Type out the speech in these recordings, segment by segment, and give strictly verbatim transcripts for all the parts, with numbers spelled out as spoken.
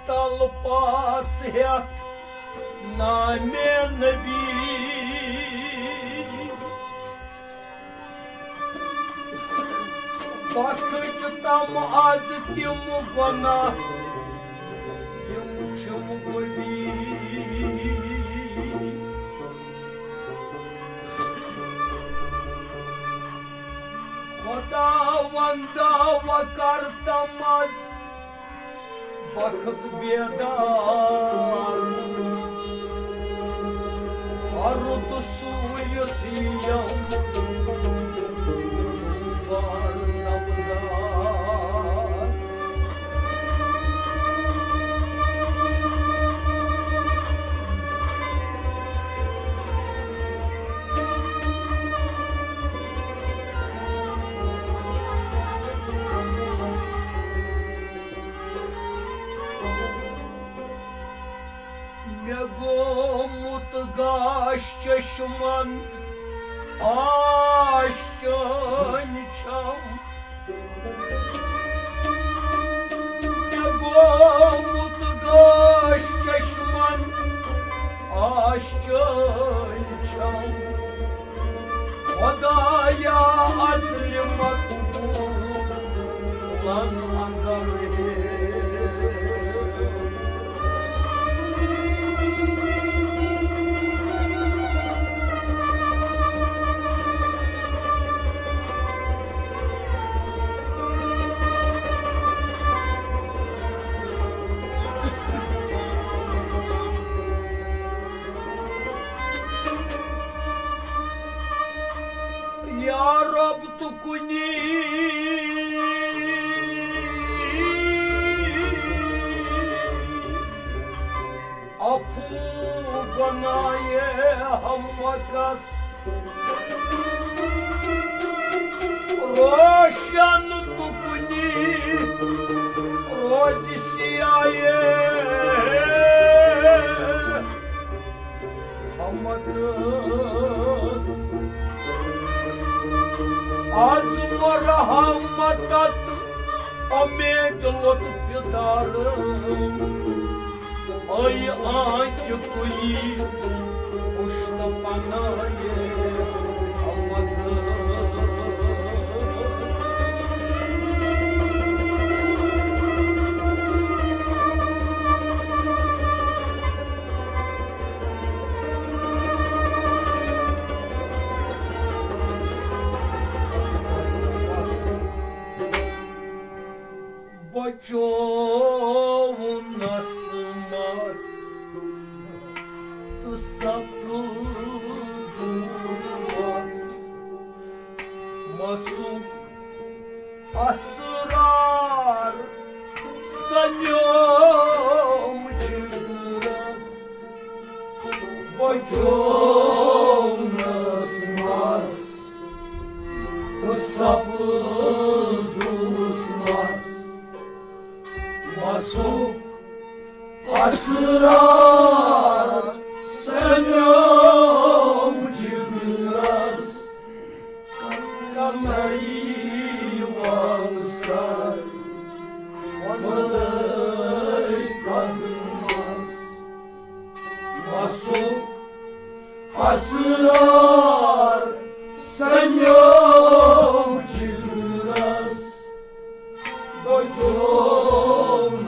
تل پاس ہیتھ نامِ نبی۔ بخش تم از تم گناہ یم چھم گوبی۔ خدا وندا و کر تم از بخت بیدار، ہر رُت سُوِتھ یِم بار سبزار۔ مےٚ گوٚمُت گاش چشمن آش چٲنۍ چھم۔ مےٚ گوٚمُت گاش چشمن آش چٲنۍ چھم۔ خدایا، از مقبولن اندر ہے۔ یا رب، تو کنی عفو گناہ ہم کس۔ روشن تو کنی روز سیاہ ہم کس۔ از مرحمتت امید لطف دار۔ اے آنچہ تویی پشت پناہ احمد۔ بچوونس مس تہٕ سپُدُس مس مسُک اسرار سنیوم جگرس۔ بچوونس مس تہٕ سپُدُس مس مسُک اسرار سنیوم جگرس۔ کمرٕے وال سر وۄدٲے قدمس۔ مسُک اسرار سنیوم جگرس۔ بچوونس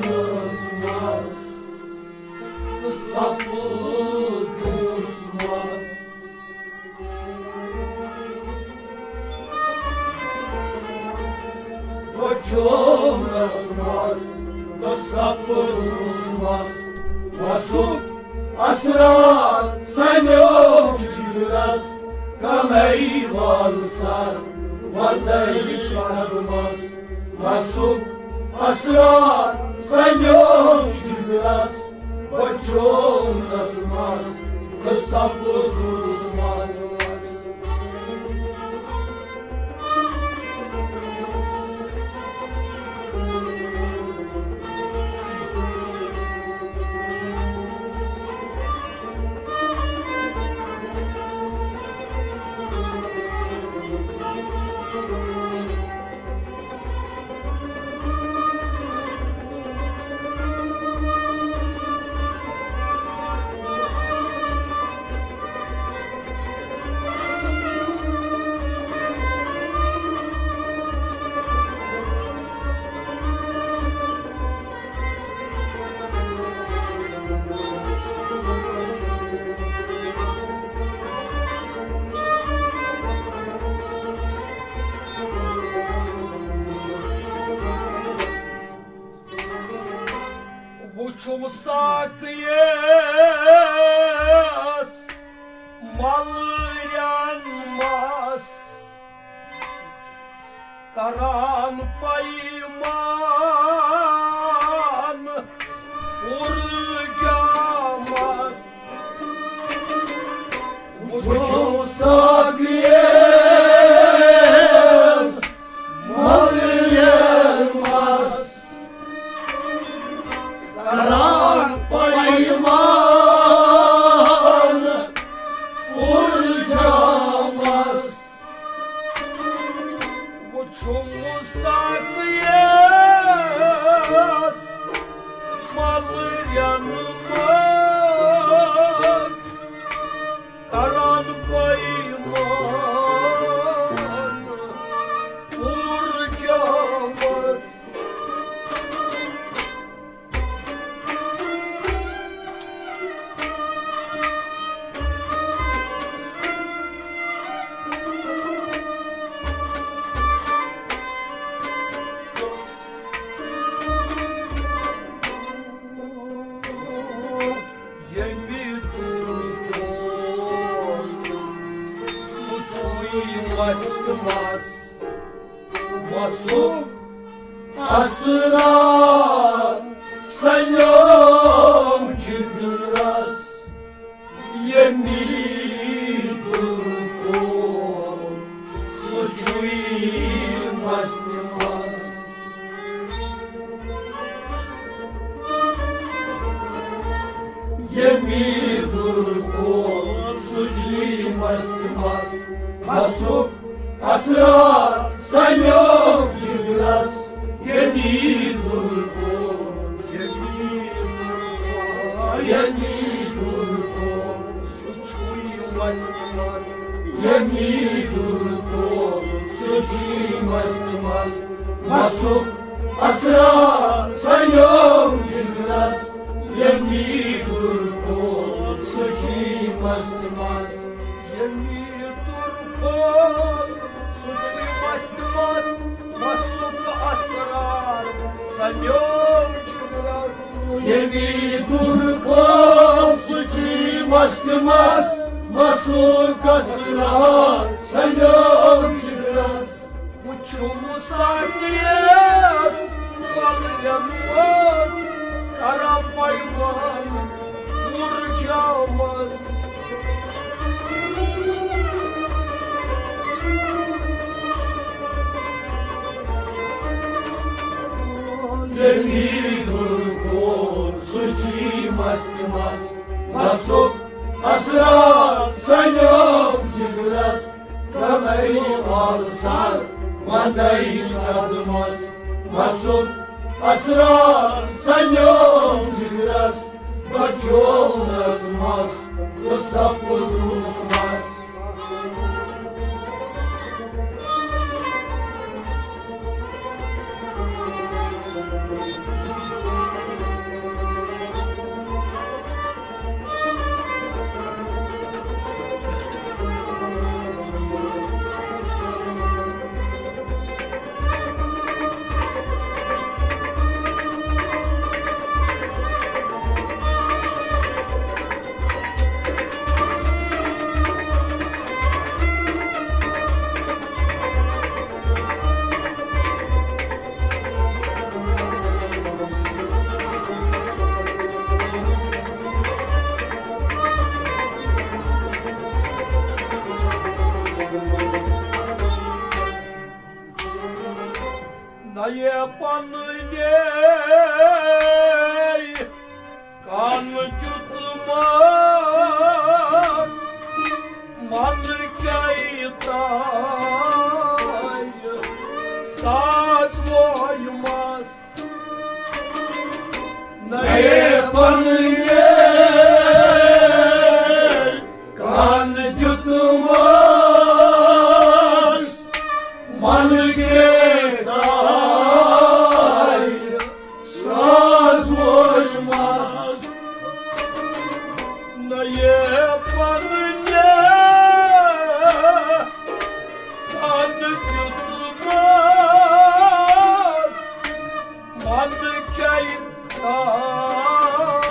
مس تہٕ سپُدُس مس۔ بچوونس مس تہٕ سپُدُس مس مسُک اسرار سنیوم جگرس۔ کمرٕے وال سر وۄدٲے قدمس۔ مسُک اسرار سنیوم جگرس۔ بچوونس مس تہٕ سپُدُس مس۔ ساقیَس ملرٮ۪ن مَس، کران پیمان پُر جامَس۔ وُچھِو ساقیَس ملرٮ۪ن مَس، کران پیمان پُر جامَس۔ وُچھِو ساقیَس ملرٮ۪ن مَس، کران پیمان پُر جامَس۔ ییٚمہِ دُر کوٚر، سُہ چھُے مست مست۔ مسُک اسرار سَنیوم جگرس، ییٚمہِ دُر کوٚر، سُہ چھُے مست مست۔ ییٚمہِ دُر کوٚر، سُہ چھُے مست مست۔ مسُک اسرار سَنیوم جگرس، ییٚمہِ دُر کوٚر، ییٚمہِ دُر کوٚر، ییٚمہِ دُر کوٚر، سُہ چھُے مست مست۔ ییٚمہِ دُر کوٚر، سُہ چھُے مست مست۔ مسُک اسرار سَنیوم جگرس، ییٚمہِ دُر کوٚر، سُہ چھُے مست مست۔ ییٚمہِ دُر کوٚر، سُہ چھُے مست مست۔ مسُک اسرار سَنیوم جگرس۔ ییٚمہِ دُر کوٚر، سُہ چھُے مست مست۔ مسُک اسرار سَنیوم جگرس۔ وُچھِو ساقیَس ملرٮ۪ن مَس، کران پیمان پُر جامَس۔ ییٚمہِ دُر کوٚر، سُہ چھُے مست مست۔ مسُک اسرار سَنیوم جگرس، کلے وال سر ودے قدمس۔ مسُک اسرار سَنیوم جگرس، بچولس مس تہٕ سپُدُس مس۔ نَیے پنٕنے کان دیُتمَس، من چے تاے ساز وویمَس۔ نَیے پنٕنے کان دیُتمَس، من چے تاے ساز وویمَس۔ نَیے پنٕنے کان دیُتمَس، من چے تاے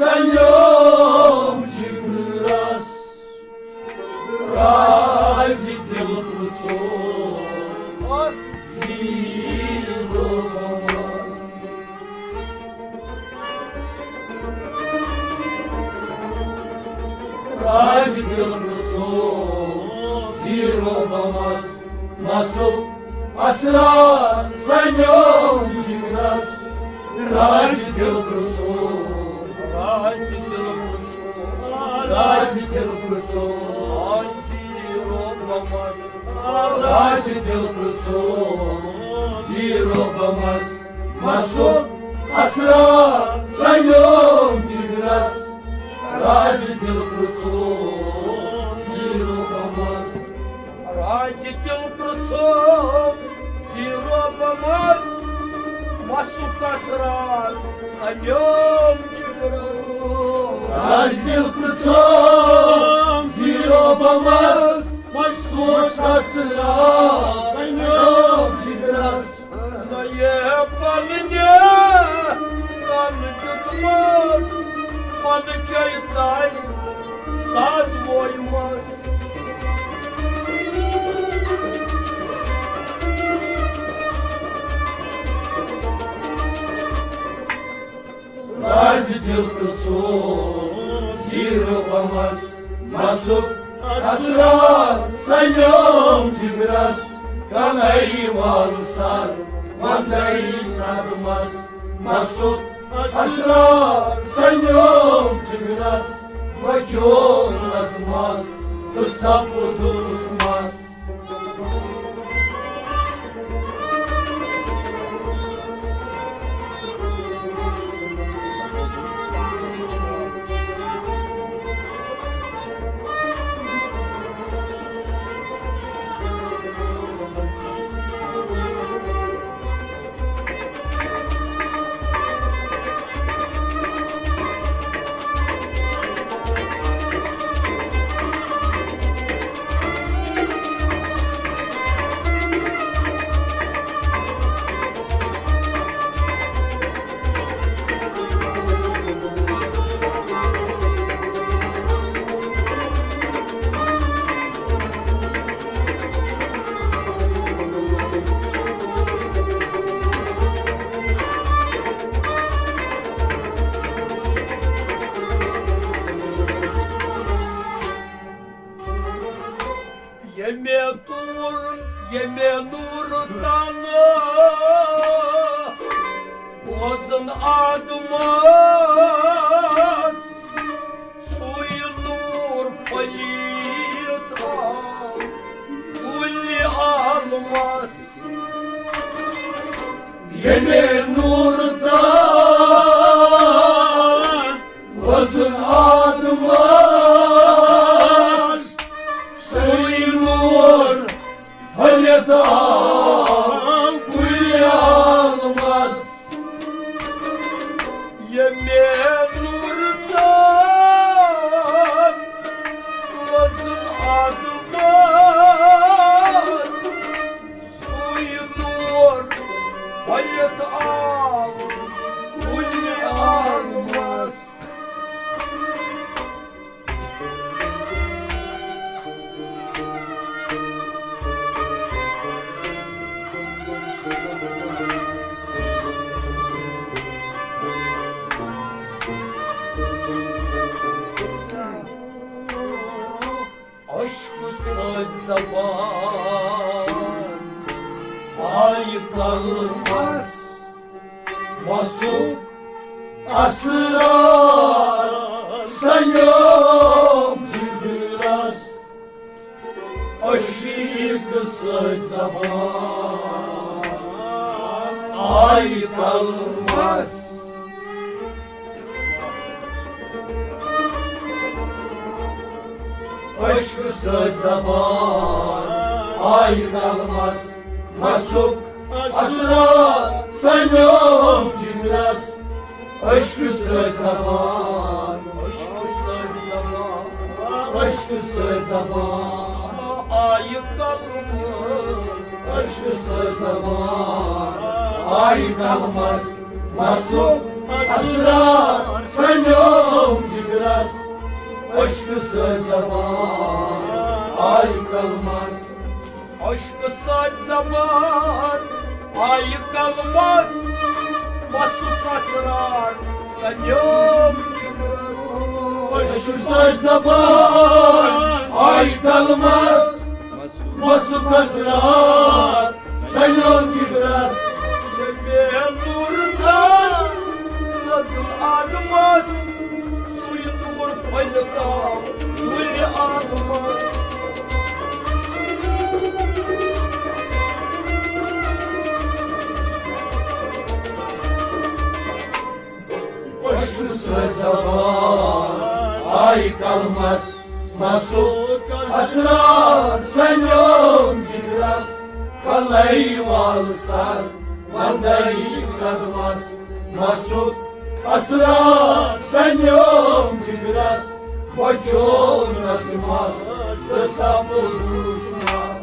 سنیوم جگرس، راز دل پرژھو زیٖرو بمس۔ راز دل پرژھو زیٖرو بمس، مسُک اسرار سنیوم جگرس۔ راز دل پرژھو، راز دل پرژھو، راز دل پرژھو زیٖرو بمس۔ راز دل پرژھو زیٖرو بمس، مسُک اسرار سنیوم جگرس۔ راز دل پرژھو زیٖرو بمس۔ راز دل پرژھو زیٖرو بمس، مسُک اسرار سنیوم جگرس۔ راز دل پرژھو زیٖرو بمس، مسُک اسرار سنیوم جگرس۔ نہ یہ پننہِ کن دیُتمس، پنہٕ چے تر ساز وویمس۔ راز دل پرژھو زیٖرو بمس، مسُک اسرار سنیوم جگرس۔ کلہٕ وال سر وندے قدمس، مسُک اسرار سنیوم جگرس۔ بچونس مس تہٕ سپدُس مس۔ ییٚمہِ نوٗر، ییٚمہِ نوٗرٕ تن وۄزُن آدمس، سُے نوٗر پھٔلِتھ آو کُلہِ عالمس۔ ییٚمہِ نوٗرٕ تن وۄزُن آدمس، سُے نوٗر پھٔلِتھ آو کُلہِ عالمس۔ ییٚمہِ نوٗرٕ تن وۄزُن آدمس، سُے نوٗر پھٔلِتھ آو کُلہِ عالمس۔ عشقہٕ سۭتۍ زبان آیہِ قلمس، مسُک اسرار سنیوم جگرس۔ عشقہٕ سۭتۍ زبان آیہِ قلمس، عشقہٕ سۭتۍ زبان آیہِ قلمس، مسُک اسرار سنیوم جگرس۔ عشقہٕ سۭتۍ زبان، عشقہٕ سۭتۍ زبان، عشقہٕ سۭتۍ زبان آیہِ قلمس، عشقہٕ سۭتۍ زبان آیہِ قلمس، مسُک اسرار سنیوم جگرس، عشقہٕ سۭتۍ زبان آیہِ قلمس۔ عشقہٕ سۭتۍ زبان آیہِ قلمس، مسُک اسرار سنیوم جگرس۔ عشقہٕ سۭتۍ زبان آیہِ قلمس، مسُک اسرار سنیوم جگرس۔ ییٚمہِ نوٗرٕ دار نظر آدمس، سُے نوٗر پھٔلِتاو نوٗرِ آدمس۔ عشقہٕ سۭتۍ زبان آیہِ قلمس، مسُک اسرار سنیوم جگرس۔ کلے وال سر وندے قدمس، مسُک اسرار سنیوم جگرس۔ بچو نس مس تہٕ سپُد روٗس مس۔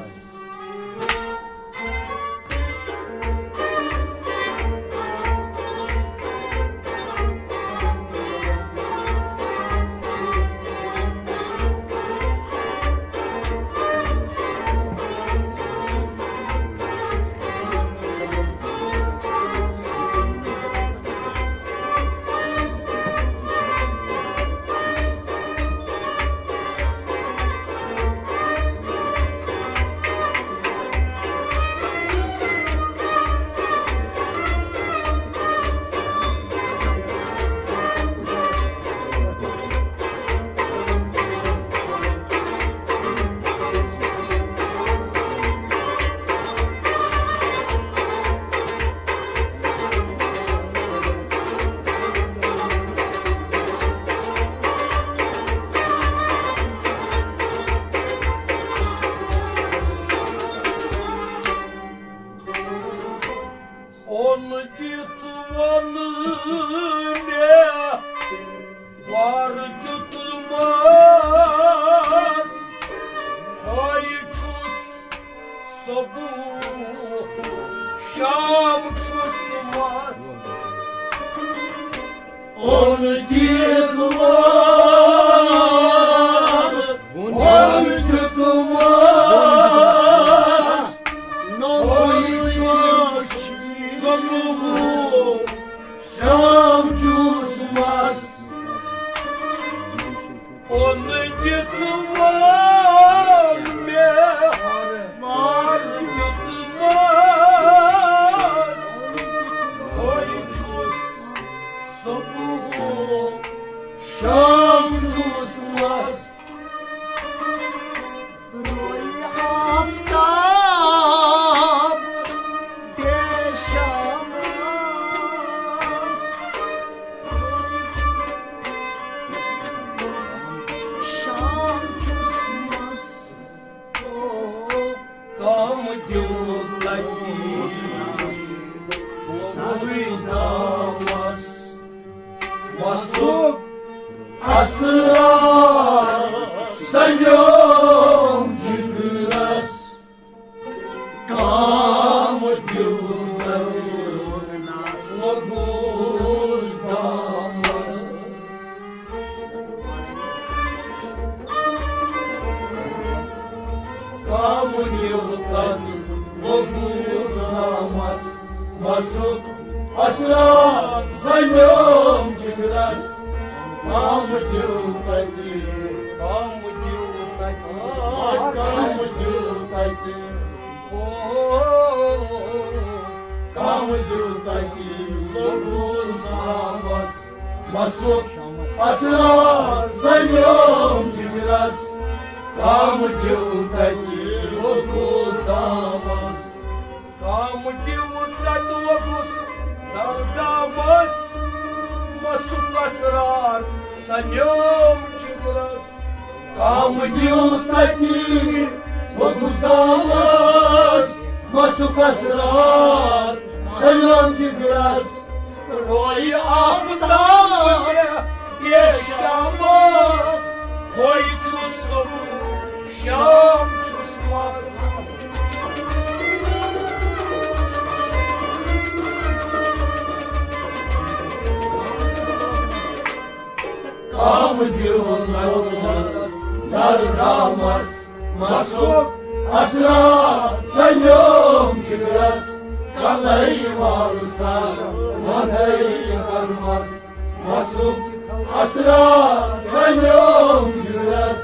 اوٚن دِتھ ووٚن مےٚ، وارٕ دیُتمَس، خۄے چھُس صبح شام چھُس مَس۔ اوٚن دِتھ ووٚن، ووٚن دیُتمَس، نوٚو چھُس صبح شام چھُس مَس۔ اوٚن دِتھ ووٚن مےٚ، مار دیُتمَس، خۄے چھُس صبح شام چھُس مَس۔ روی آفتاب بے شامس، شام چھُس مَس۔ کم دِل تَتہِ لوٚگُے دامَس۔ مَسُک اسرار سنیوم جگرس۔ کم دِل تَتہِ لوٚگُس دامَس۔ کم دِل تَتہِ لوٚگُس دامَس۔ مَسُک اسرار سنیوم جگرس۔ کم دِل تَتہِ، کم دِل تَتہِ، کم دِل تَتہِ۔ کم دِل تَتہِ لوٚگُس دامَس۔ مَسُک اسرار سنیوم جگرس۔ کم دِل تَتہِ لوٚگُس دامَس۔ کم دِل تَتہِ لوٚگُس دامَس۔ مَسُک اسرار سنیوم جگرس۔ کم دِل تَتہِ لوٚگُس دامَس، مَسُک اسرار سنیوم جگرس۔ روی آفتاب بے شامس، خۄے چھُس صبح شام چھُس مَس۔ آم دیُن نومس، دردامس، مسُک اسرار سنیوم جگرس، کلے وال سر وندے قدمس۔ مسُک اسرار سنیوم جگرس،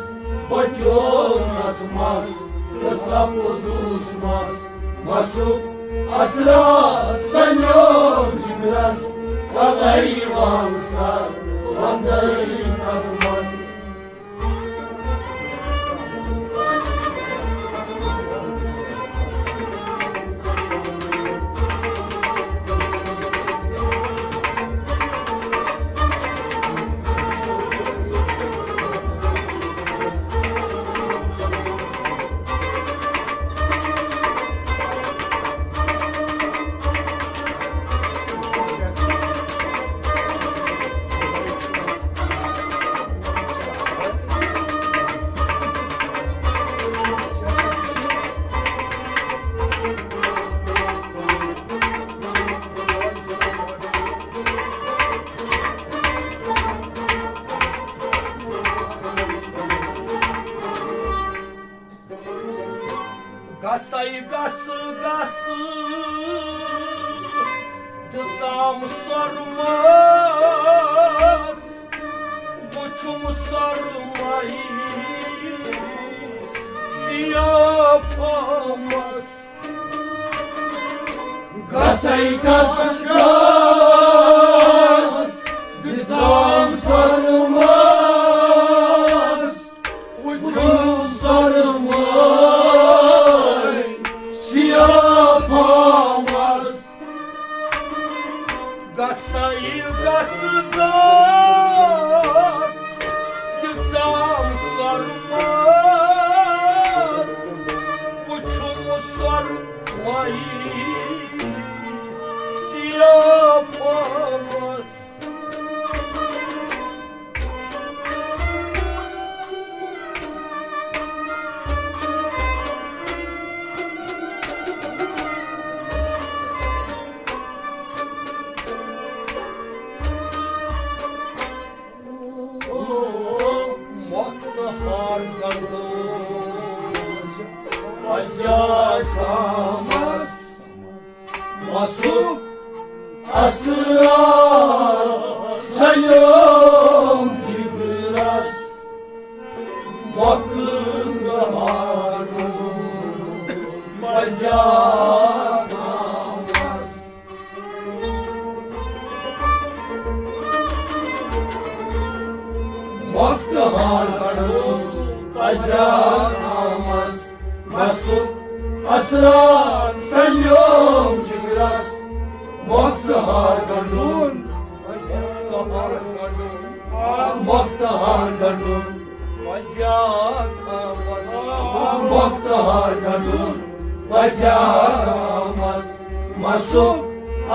بچولنس مس تہٕ سپُدُس مس۔ مسُک اسرار سنیوم جگرس، کلے وال سر وندے قدمس۔ گسے گس گس دِژام سۄرمس، وُچھُم سۄرمے سیاہ پہمس۔ گسے گس گس دِژام سۄرمس، وُچھُم سۄرمے سیاہ پہمس۔ گسے گس گس دِژام سۄرمس، وُچھُم سۄرمے سیاہ پہمس۔ مۄکھ تہٕ ہار گنٛڈوٗر پزیٛا خامس۔ مسُک اسرار سنیوم جگرس، مۄکھ تہٕ ہار گنٛڈوٗر پزیٛا خامس۔ مۄکھ تہٕ ہار گنٛڈوٗن پزیٛا خامس۔ مسُک اسرار سنیوم جگرس، مۄکھ تہٕ ہار گنٛڈوٗن، مۄکھ تہٕ ہار گنٛڈوٗن پزیٛا خامس۔ مۄکھ تہٕ ہار گنٛڈوٗن پزیٛا خامس۔ مسُک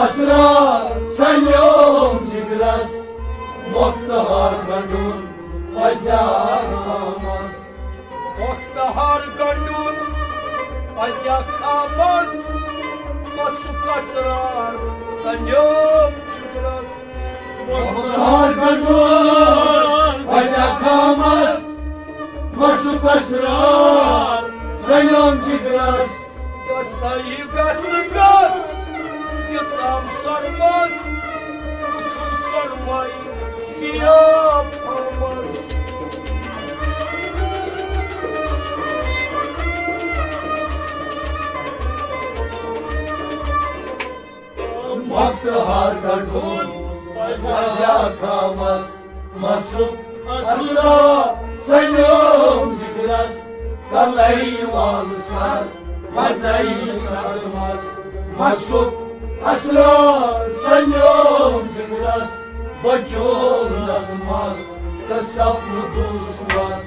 اسرار سنیوم جگرس، مۄکھ تہٕ ہار گنٛڈوٗن پزیٛا خامس۔ مۄکھ تہٕ ہار گنٛڈوٗن پزیٛا خامس، مسُک اسرار سنیوم جگرس۔ مۄکھ تہٕ ہار گنٛڈوٗن پزیٛا خامس، مسُک اسرار سنیوم جگرس۔ گسے گس گس دِژام سۄرمس، وُچھُم سۄرمے سیاہ پہمس۔ مۄکھ تہٕ ہار گنٛڈوٗن پزیٛا خامس، مسُک اسرار سنیوم جگرس، کلے وال سر وندے قدمس۔ مسُک اسرار سنیوم جگرس، بچولنس مس تہٕ سپُدُس مس۔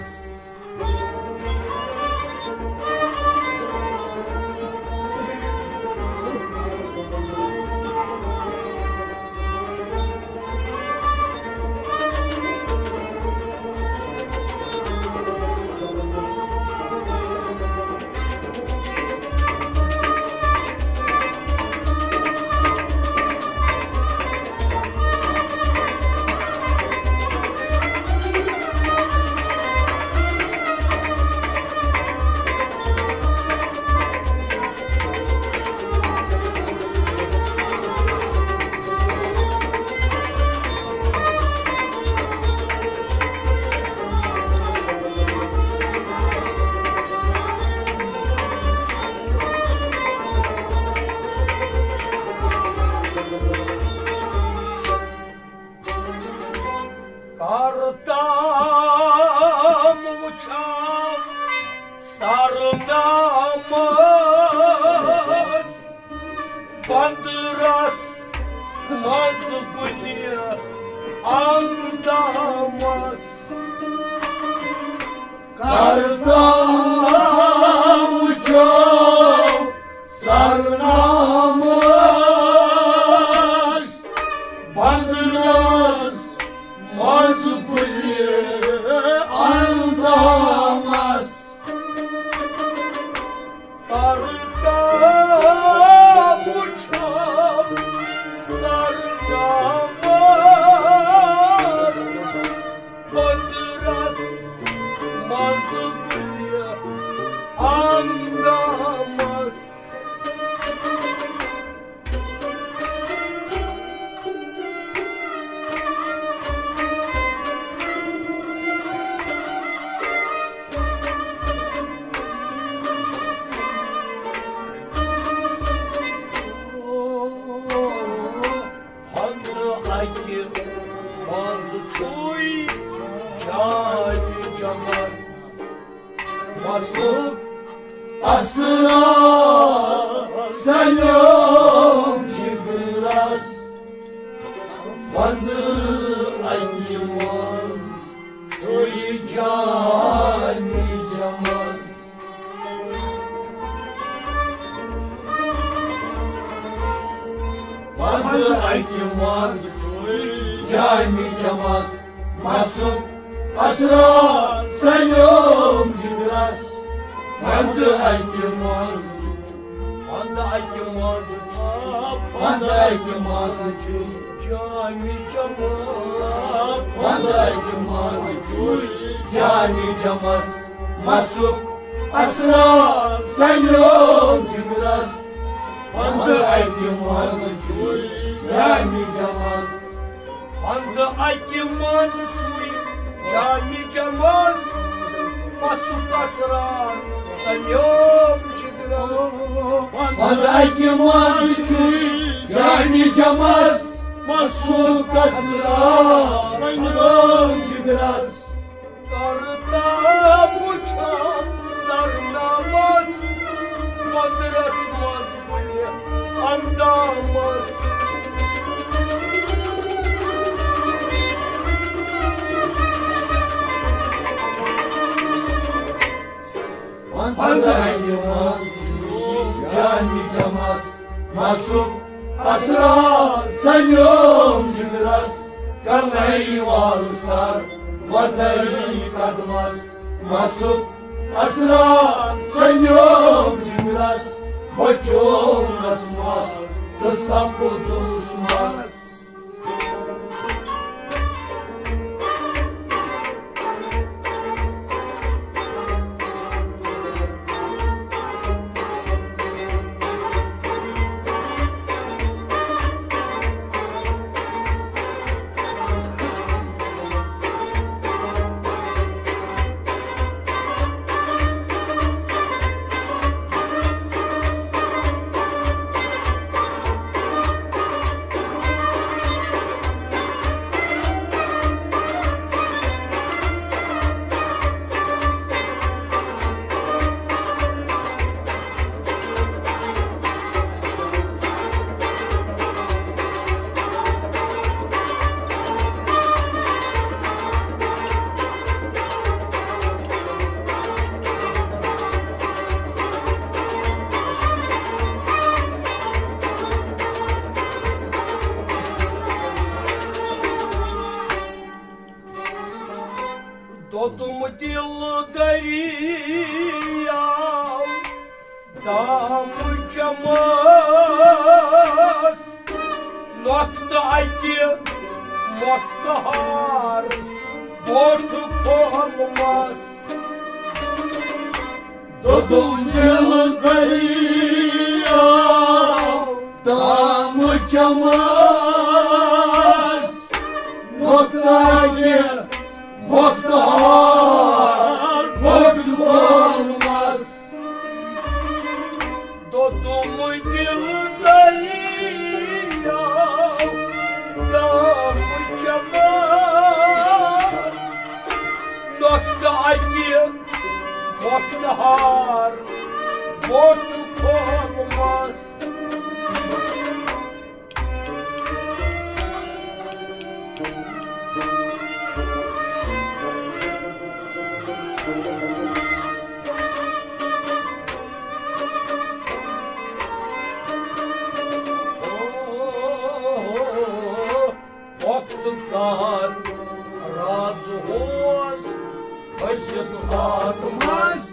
تام وٕچھان سرنامس، بندرس منٛز گُلہِ اندامس۔ کر تام وٕچھو سرنامس، بندرس منٛز گُلہِ اندامس۔ تر تام وٕچھو سرنامس، بندرس منٛز گُلہِ اندامس۔ پھنٛدٕ اَکہِ منٛزٕ چھُے جامہِ جمس۔ مسُک اسرار سنیوم جگرس، پھنٛدٕ اَکہِ منٛز چھُے جامہِ جمس۔ پھنٛدٕ اَکہِ منٛز چھُے جامہِ جمس۔ مسُک اسرار سنیوم جگرس، پھنٛدٕ اَکہِ منٛز، پھنٛدٕ اَکہِ منٛز چھُ، پھنٛدٕ اَکہِ منٛز چھُ جامہِ جمس، پھنٛدٕ اَکہِ منٛز چھُ جامہِ جمس۔ مسُک اسرار سنیوم جگرس، پھنٛدٕ اَکہِ منٛز چھُے جامہِ جمس۔ پھنٛدٕ اَکہِ منٛز چھُے جامہِ جمس، مسُک اسرار سنیوم جگرس۔ پھنٛدٕ اَکہِ منٛز چھُے جامہِ جمس، مسُک اسرار سنیوم جگرس۔ کر تام وٕچھو سرنامس، بندرس منٛز گُلہِ اندامس۔ پھنٛدٕ اَکہِ منٛز چھُے جامہِ جمس، مسُک اسرار سنیوم جگرس، کلے وال سر ودٲیی قدمس۔ مسُک اسرار سنیوم جگرس، بچومس مس تہٕ سپُدُس مس۔ دوٚدُم دِل دٔریاو دام چمس، نۄقطہٕ اَکہِ مۄختہار بوٹھ کھولمس۔ دوٚدُم دِل دٔریاو دام چمس، نۄقطہٕ اَکہِ مۄختہار بوٹھ کھولمس۔ دوٚدُم دِل دٔریاو دام چمس، وقت ہار ووت کھولمس۔ وقت کار راز ہوس کھٔسِتھ آتمس۔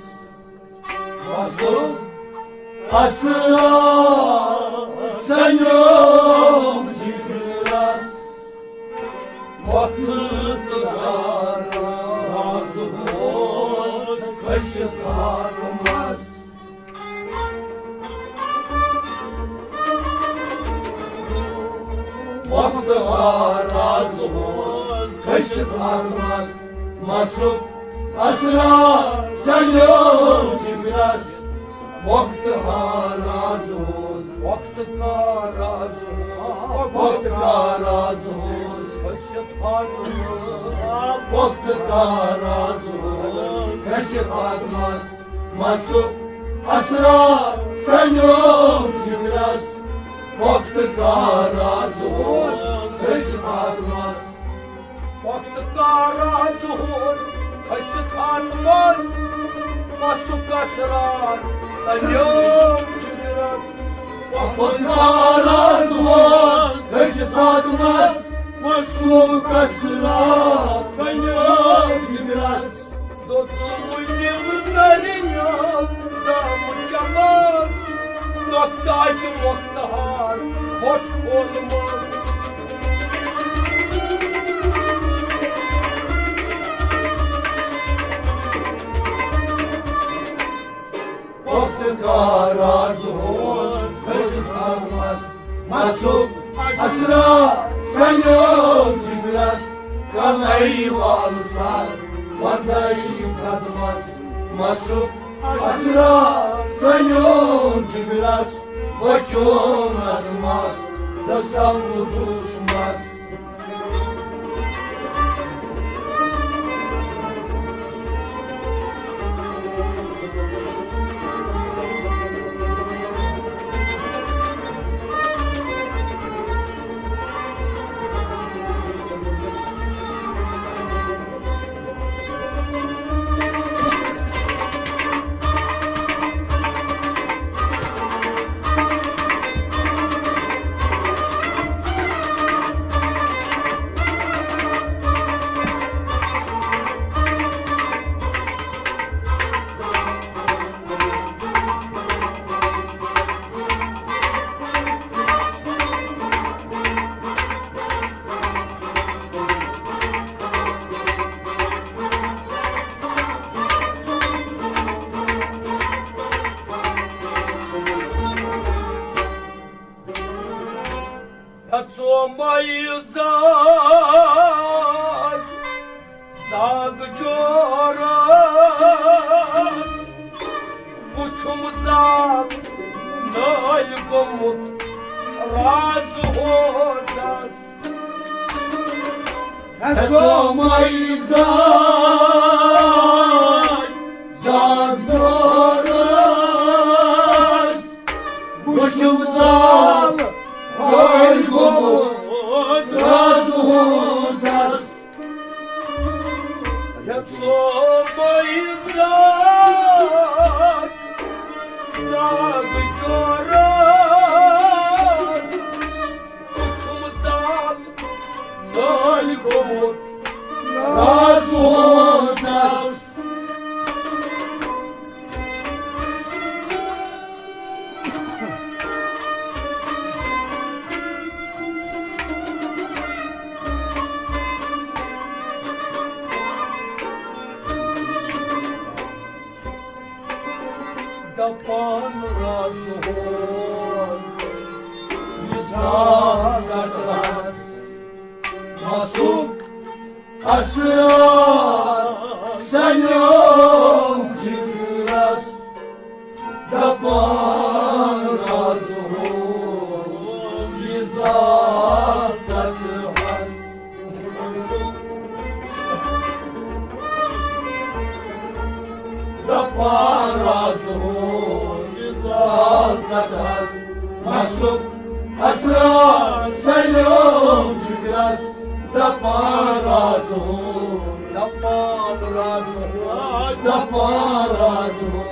وصل اسرار سنیوم جگرس۔ وقت کار راز ہوس کھٔسِتھ آتمس۔ وقت آراز ہوس کھٔسِتھ آتمس۔ مسُک اسرار سنیوم جگرس۔ وقت آراز ہوس، وقت کا راز ہوس، وقت کا راز ہوس کھٔسِتھ آتمس۔ وقت کا راز ہوس کھٔسِتھ آتمس۔ مسُک اسرار سنیوم جگرس۔ وقت کا راز ہوس کھٔسِتھ آتمس۔ وقت کا راز ہوس کھٔسِتھ آتمس۔ مسُک اسرار سنیوم جگرس۔ وقت کا راز ہوس کھٔسِتھ آتمس۔ مسُک اسرار سنیوم جگرس۔ دوٚپُن دِل کَرِیو دامہٕ چمس، نۄقطہٕ اَتہِ مۄختہار ہوٚٹ کھولمس۔ وقت کا راز ہوس کھٔسِتھ آتمس۔ مسُک اسرار سنیوم جگرس۔ کلے وال سر وندے قدمس۔ مسُک اسرار سنیوم جگرس۔ بچونس مس تصور مس۔ ہیژو مے زاگ، زاگ جورس، وُچھُم زاگ نٲلۍ گوٚمُت راز ہوزس۔ ہیژو مے زاگ، زاگ جورس، وُچھُم زاگ نٲلۍ گوٚمُت راز ہوزس۔ ہیژو مے زاگ، زاگ جورس، وُچھُم زال نٲلۍ گوٚمُت راز ہوزس۔ دپان راز ہوس، یہِ زال ژٹہس، مسُک اسرار سنیوم جگرس۔ دپان راز ہوس، یہِ زال ژٹہس۔ پان راز ہو زال ژٹہس، مسُک اسرار سلیوم جگرس، دپان راز ہو، دپان راز ہو، دپان راز ہو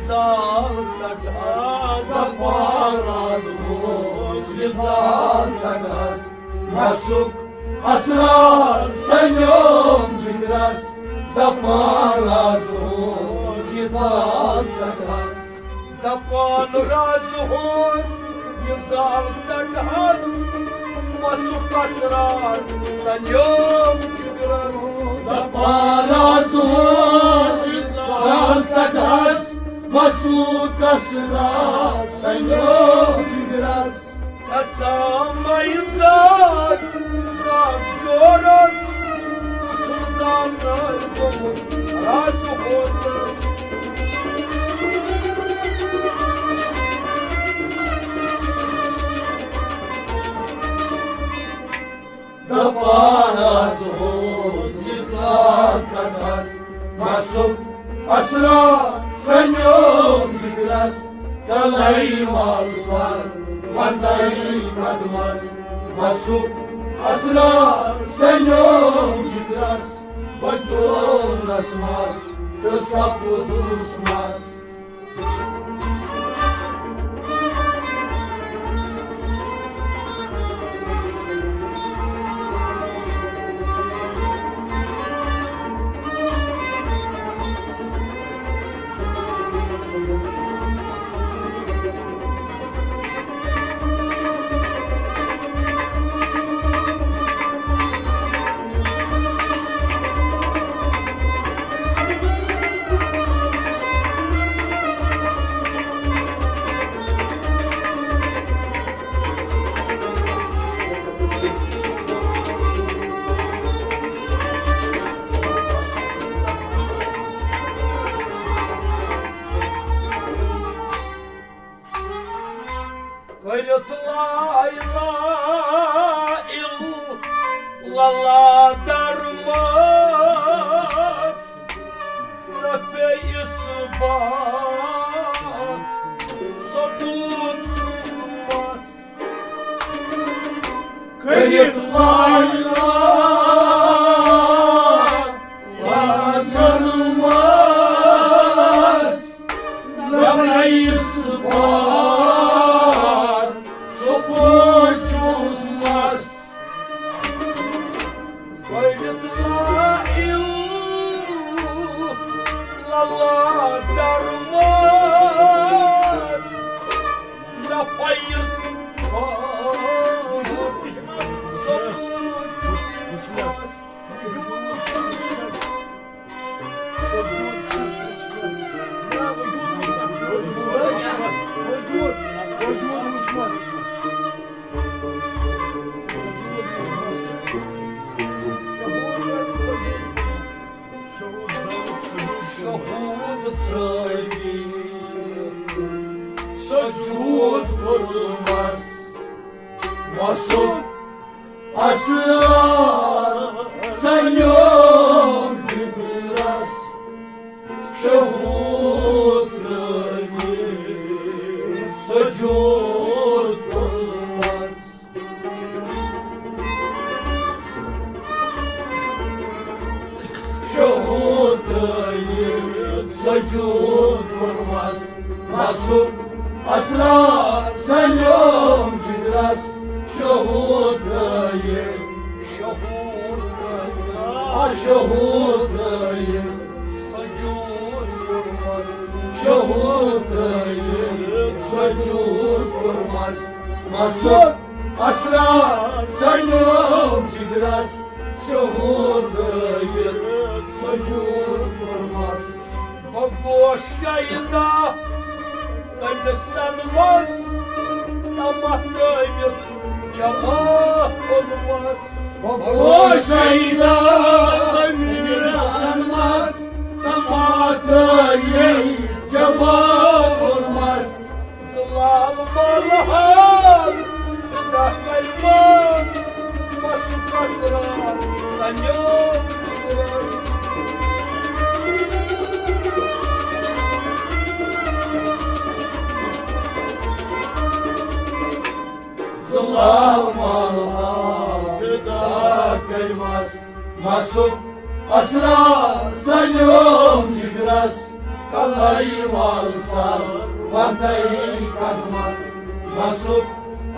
زال ژٹہس، دپان راز ہو زال ژٹہس، مسُک اسرار سلیوم جگرس، دپان راز ہو زال ژٹہس۔ دپان راز ہو زال ژٹہس، مسُک اسرار سلیوم جگرس۔ دپان راز ہو زال ژٹہس، مسُک اسرار سلیوم جگرس۔ اژا مَے زاد زاد جورس، وُچھُن زانٛہہ گوٚمُت راز ہوزس۔ دپان راز ہو زال ژٹہس، مسُک اسرار سلیوم جگرس، کلے وال سر وندے قدمس، مسُک اسرار سلیوم جگرس، بچونس مس تہٕ سپُدُس مس۔ کٔرِتھ لا اِلہ اِلَّا اللہ درمس، نہ پیٚیہِ اِثبات ثبوت چھُس۔ کٔرِتھ لا اِلہ اِلَّا درمس، نہ پیٚیہِ اِثبات ثبوت چھُس مس۔ پٔرِتھ لا اِلہ اِلَّا اللہ درمس، نہ پیٚیہِ اِثبات ثبوت چھُس مس۔ وجود چھُس وُچھمس۔ وجود، وجود وُچھمس۔ وجود وُچھمس۔ شہود ژٲوِتھ سجود کوٚرمس۔ وسُک اسرار سلیوم جگرس، شہود ترٲوِتھ سجود کوٚرمس۔ شہود ترٲوِتھ سجود کوٚرمس۔ وسُک اسرار سلیوم جگرس، شہود ترٲوِتھ، شہود ترٲوِتھ، آ، شہود ترٲوِتھ سجود کوٚرمس۔ شہود ترٲوِتھ سجود کوٚرمس۔ وسُک اسرار سلیوم جگرس، شہود ترٲوِتھ سجود کوٚرمس۔ بہٕ گوس شیدا تٔمِس سنمس، تمہ ترٲوِتھ جمع اوٚنمس۔ بہٕ گوس شیدا تٔمِس سنمس، تمہ ترٲوِتھ جمع اوٚنمس۔ زلال ملحال تہٕ دَہ کلمہٕ، مسُک اسرار سلیوم جگرس۔ سُک اسرار سنیوم جگرس، کلے وال سر وندے قدمس۔ مسُک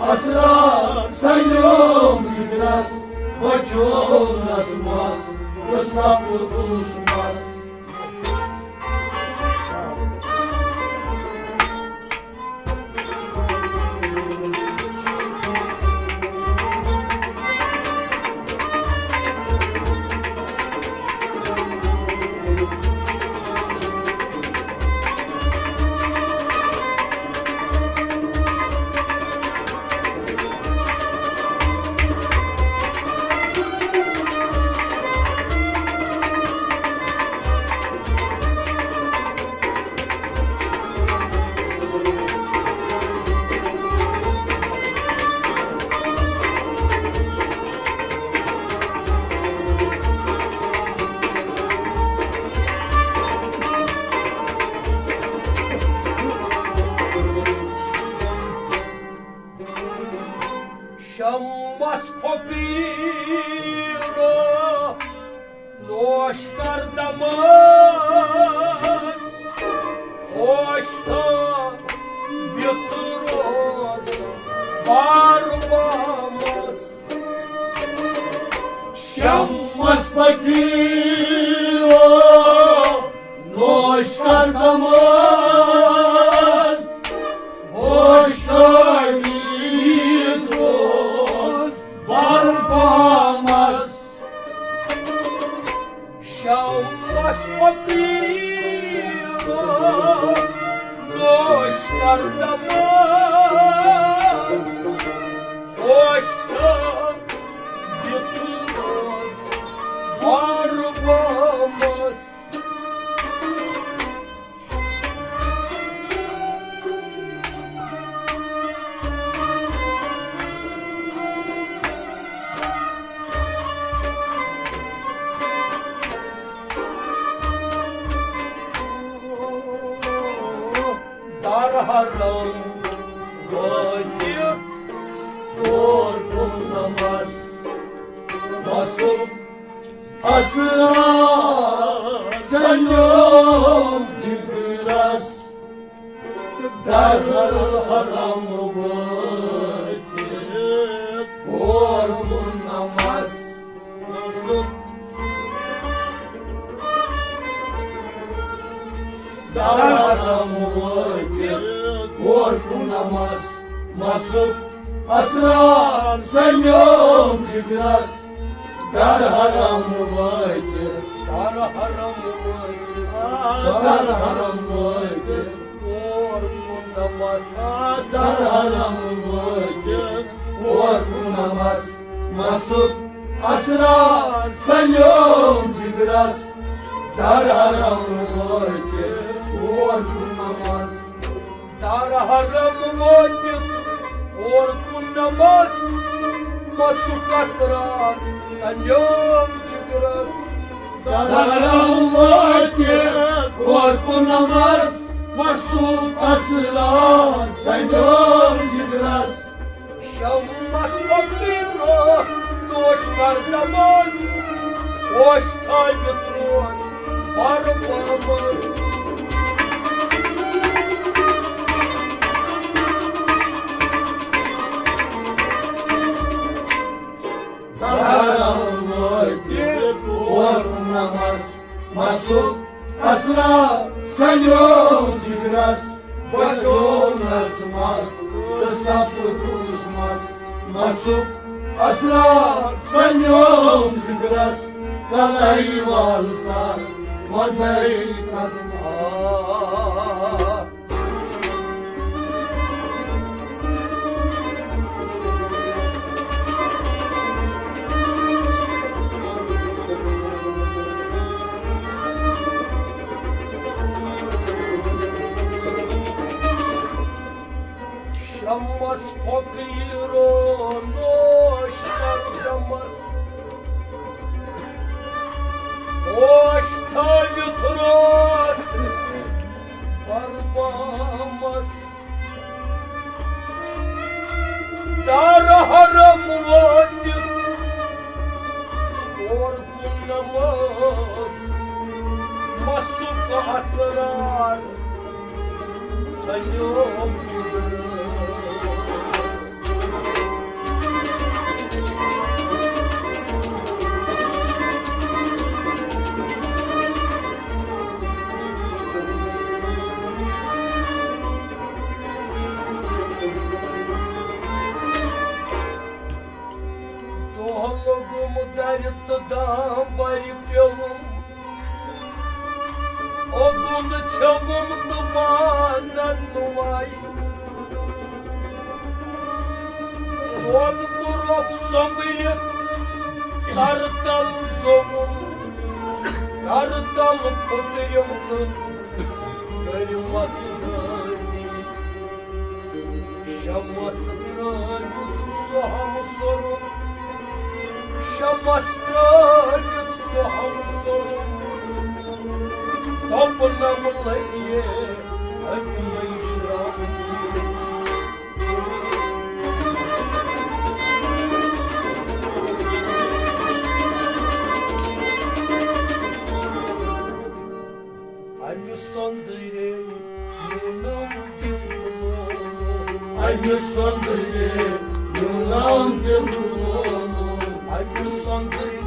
اسرار سنیوم جگرس، بچونس مس تہٕ سپُدُس مس۔ شمس فقیرو، نوش کر دمس، ہوش تھٲو بیُتھ روز بار بامس۔ شمس فقیرو، نوش کر دمس، ہوش تھٲو بیُتھ روز بار بامس۔ شمس فقیرو، نوش کر دمس، ہوش تھٲو بیُتھ روز بار بامس۔ در حرم وٲتِتھ کوٚر پوٗنمس مسُک اسرار سنیوم جگرس۔ در حرم وٲتِتھ کوٚر پوٗنمس۔ در حرم وٲتِتھ کوٚر پوٗنمس مسُک اسرار سنیوم جگرس۔ در حرم وٲتِتھ، در حرم وٲتِھ، در حرم وٲتِھ، کوٚر پوٗنمس۔ در حرم وٲتِھ، کوٚر پوٗنمس مسُک اسرار سنیوم جگرس۔ در حرم وٲتِھ، کوٚر پوٗنمس۔ در حرم وٲتِتھ کوٚر پوٗنمس مسُک اسرار سنیوم جگرس۔ در حرم وٲتِتھ کوٚر پوٗنمس مسُک اسرار سنیوم جگرس۔ شمس فقیرو، نوش کر دمس، ہوش تھٲوِتھ روز بار بامس۔ در حرم وٲتِتھ کوٚر پوٗنمس مسُک اسرار سنیوم جگرس۔ بچونس مس تہٕ سپُدُس مس۔ مسُک اسرار سنیوم جگرس، کلے وال سر وندے قدمس۔ شمس فقیرو، نوش کر دمس، ہوش تھٲوِتھ روز سرار سنیوم دۄہ لوٚگُم درِ تہٕ دامبرِ پیوٚم۔ اوٚدُن ژھیوٚوُم تہٕ بانن نُوے۔ سۄن تہٕ رۄپھ سۄمبرِتھ سرٕ تل زوٚوُم۔ گرٕ تل پھُٹرِم تہٕ کٔرمس دٲدی۔ شمس ترٲوِتھ سُہ ہمسوٚرُن، شمس ترٲوِتھ سُہ ہمسوٚرُن، تۄپنم لگے أتمے شرم۔ امہِ سۄندرے نیونم دل تہٕ لولُم۔ امہِ سۄندرے نیونم دل تہٕ لولُم۔ امہِ سۄندرے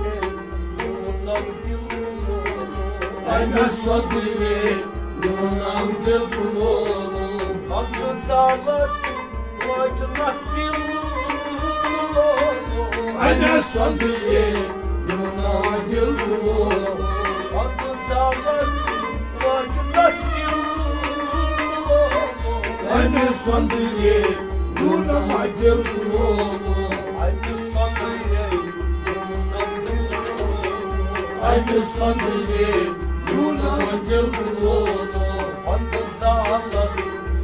نیونم دل تہٕ لولُم۔ امہِ سۄندرے نیونم دل تہٕ لولُم۔ پنجہٕ زالس لٲج نس دل تہٕ لولُم۔ امہِ سۄندرے نیونم دل تہٕ لولُم۔ پنجہٕ زالس لٲج نس دل تہٕ لولُم۔ امہِ سۄندرے نیونم دل تہٕ لولُم۔ امہِ سۄندرے نیونم دل تہٕ لولُم۔ امہِ سۄندرے نیونم دل تہٕ لولُم۔ پنجہٕ زالس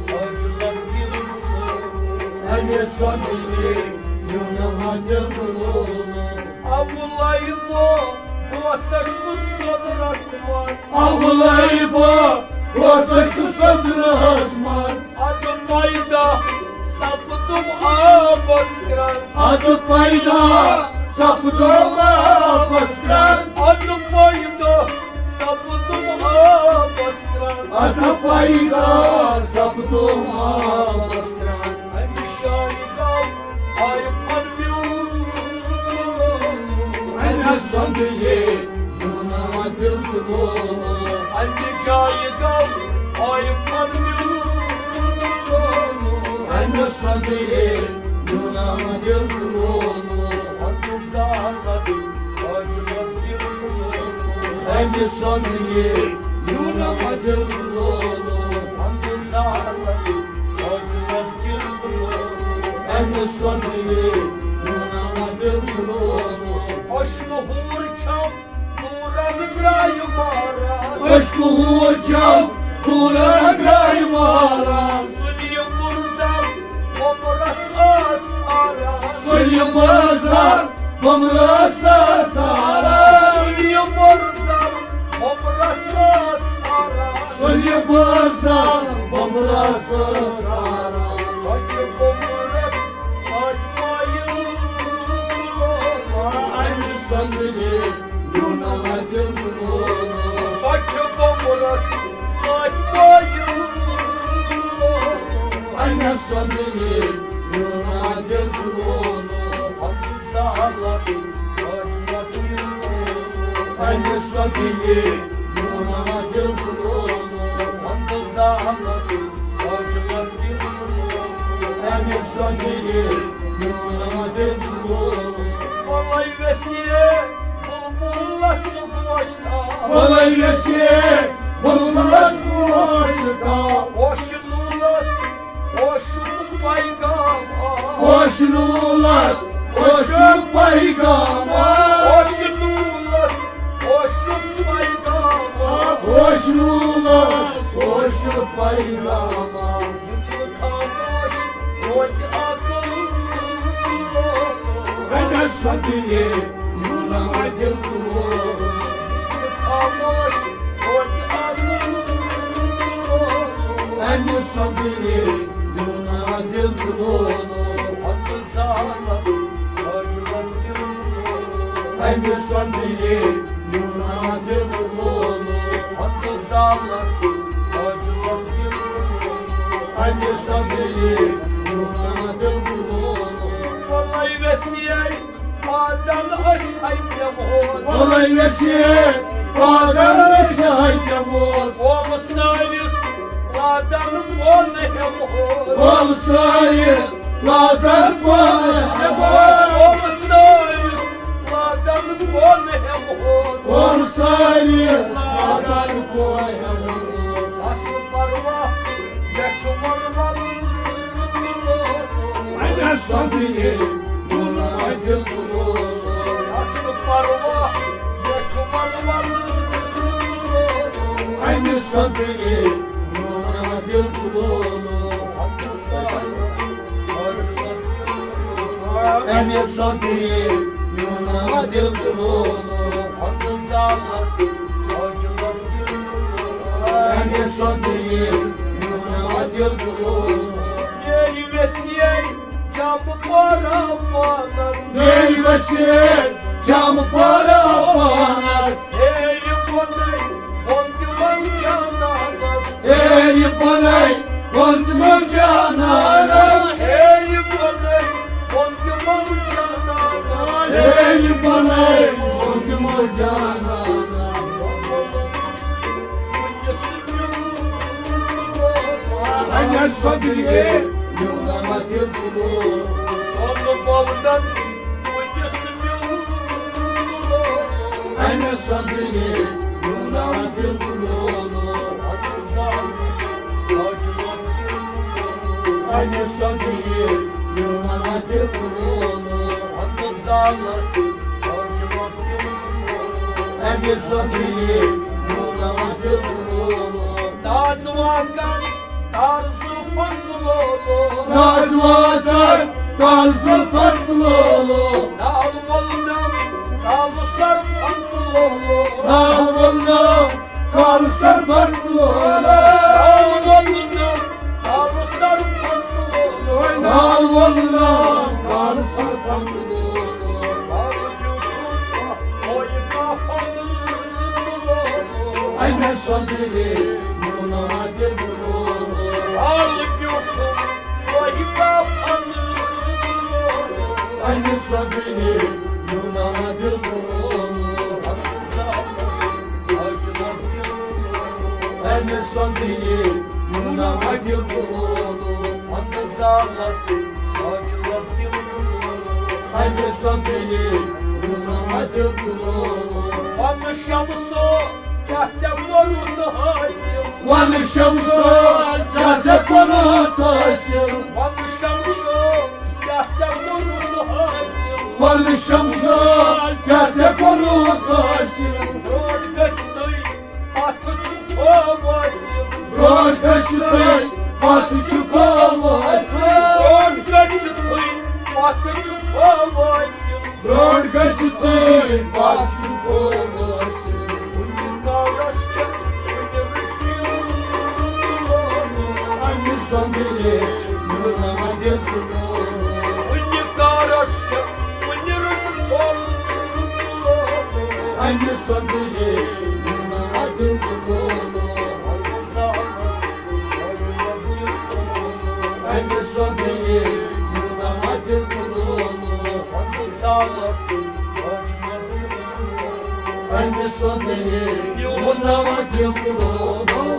لٲج نس دل تہٕ لولُم۔ امہِ سۄندرے نیونم دل تہٕ لولُم۔ اولے بہٕ گوسس نہٕ سۄدرس منٛز۔ اولے بہٕ گوسس نہٕ سۄدرس منٛز۔ ادٕ پیدا سپدُم آبس کرٛنٛز۔ ادٕ پیدا سپدُم آبس کرٛنٛز۔ ادٕ پیدا سپدُم آبس کرٛنٛز۔ ادٕ پیدا سپدُم آبس کرٛنٛز۔ امہِ شایہِ گوٚو عارفن میون۔ امہِ سۄندرے نیونم دل تہٕ لولُم۔ امہِ جایہِ گوٚو عارفن میون۔ امہِ سۄندرے نیونم دل تہٕ لولُم۔ پنجہٕ زالس لٲج نس دل تہٕ لولُم۔ امہِ سۄندرے نیونم دل تہٕ لولُم۔ پنجہٕ زالس لٲج نس دل تہٕ لولُم۔ امہِ سۄندرے نیونم دل تہٕ لولُم۔ اشکہٕ ہوٗر چھم دوٗرن درٛایہِ ماران۔ اشکہٕ ہوٗر چھم دوٗرن درٛایہِ ماران۔ سُلہِ بُرزن بۄمرس ٲس ساران۔ سُلہِ بُرزن بۄمرس ٲس ساران۔ سُلہِ بُرزن بۄمرس ٲس ساران۔ سُلہِ بُرزن بۄمرس ٲس ساران۔ سۄ چھِ بۄمرس سۭتۍ پٲیِل۔ امہِ سۄندرے نیونم دل تہٕ لولُم۔ سۄ چھِ بۄمرس سۭتۍ پٲیِل۔ امہِ سۄندرے نیونم دل تہٕ لولُم۔ پنجہٕ زالس لٲج نس دل تہٕ لولُم۔ امہِ سۄندرے نیونم دل تہٕ لولُم۔ پنجہٕ زالس لٲج نس دل تہٕ لولُم۔ امہِ سۄندرے نیونم دل تہٕ لولُم۔ وۄلے ویسے بلبلس گوش تھاو۔ وۄلے ویسے بلبلس گوش تھاو۔ ہوش لولس ہوشُک پیغام آو۔ ہوش لولس ہوشُک پیغام آو۔ ہوش لولس ہوشُک پیغام آو۔ ہوش لولس ہوشُک پیغام آو۔ یُتھ نہٕ خاموش روزِ عقل۔ امہِ سۄندرے نیونم دل تہٕ لولُم۔ یُتھ نہٕ خاموش روزِ عقل۔ امہِ سۄندرے نیونم دل تہٕ لولُم۔ وۄندٕ زالس لٲج نس دل تہٕ لولُم۔ امہِ سۄندرے نیونم دل تہٕ لولُم۔ وۄندٕ زالس امہِ صدرِ یوٗنان دِل کُلولو۔ وۄلَے ویسے پادن أسۍ ہے پٮ۪مہوس۔ وۄلَے ویسے پادن أسۍ ہے پٮ۪مہوس۔ قومہٕ سٲرِس لادن بۄن ہٮ۪مہوس۔ قومہٕ سٲرِس لادن بۄن ہٮ۪مہوس۔ قومہٕ سٲرِس لادن بۄن ہٮ۪مہوس۔ قومہٕ سٲرِس لادن بۄن ہٮ۪مہوس۔ اصل پرواہ، مےٚ چھُ ولولہٕ۔ امہِ صدرِ یوٗنان دِل کُلولو۔ اصل پرواہ، مےٚ چھُ ولولہٕ۔ امہِ صدرِ یوٗنان دِل کُلولو۔ امہِ صدرِ یوٗنان دِل کُلولو۔ امہِ صدرِ یوٗنان دِل کُلولو۔ میٲنۍ ویسے جام پورا پانس۔ میٲنۍ ویسے جام پورا پانس۔ ہیرِ بۄنَے بۄن تِمن جانانس۔ ہیرِ بۄنَے بۄن تِمن جانانس۔ ہیرِ بۄنَے بۄن تِمن جانانس۔ ہیرِ بۄنَے بۄن تِمن جانانس۔ امہِ صدرِ یوٗنان دِل کُلولو۔ امہِ صدرِ یوٗنان دِل کُلولو۔ امہِ صدرِ یوٗنان دِل کُلولو۔ امہِ صدرِ یوٗنان دِل کُلولو۔ ناز واتن تار زُلفن تُلولو۔ ناز واتن تار زُلفن تُلولو۔ نال وولنم کالہٕ سرفن تُلولو۔ نال وولنم کالہٕ سرفن تُلولو۔ نال وولنم کالہٕ سرفن تُلولو۔ نال وولنم کالہٕ سرفن تُلولو۔ نال بیوٗٹھُم وۄنۍ کافن تُلولو۔ امہِ صدرِ یوٗنان دِل کُلولو۔ نال بیوٗٹھُم وۄنۍ کافن تُلولو۔ امہِ صدرِ یوٗنان دِل کُلولو۔ امہِ صدرِ یوٗنان دِل کُلولو۔ امہِ صدرِ یوٗنان دِل کُلولو۔ پنہٕ شمسو کیٛاہ ژےٚ کوٚرُتھ حٲصِل؟ وَنہٕ شمسو کیٛاہ ژےٚ کوٚرُتھ حٲصِل؟ وَنہٕ شمسو کیٛاہ ژےٚ کوٚرُتھ حٲصِل؟ وَنہٕ شمسو کیٛاہ ژےٚ کوٚرُتھ حٲصِل؟ برٛونٛٹھ گٔژھتھٕے پتھ چھُ خواب حٲصِل۔ برٛونٛٹھ گٔژھتھٕے پتھ چھُ خواب حٲصِل۔ برٛونٛٹھ گٔژھتھٕے پتھ چھُ خواب حٲصِل۔ برٛونٛٹھ گٔژھتھٕے پتھ چھُ خواب حٲصِل۔ کُنہِ کالس چھےٚ کُنہِ رٕژ کِلوٗ۔ اَمہِ سۄنٛدرِ یوٗنان دِل کُلولو۔ کُنہِ کالس چھےٚ کُنہِ رٕژ کِلوٗ۔ اَمہِ سۄنٛدرِ یوٗنان دِل کُلولو۔ اَمہِ سۄنٛدرِ یوٗنان دِل کُلولو۔ اَمہِ سۄنٛدرِ یوٗنان دِل کُلولو۔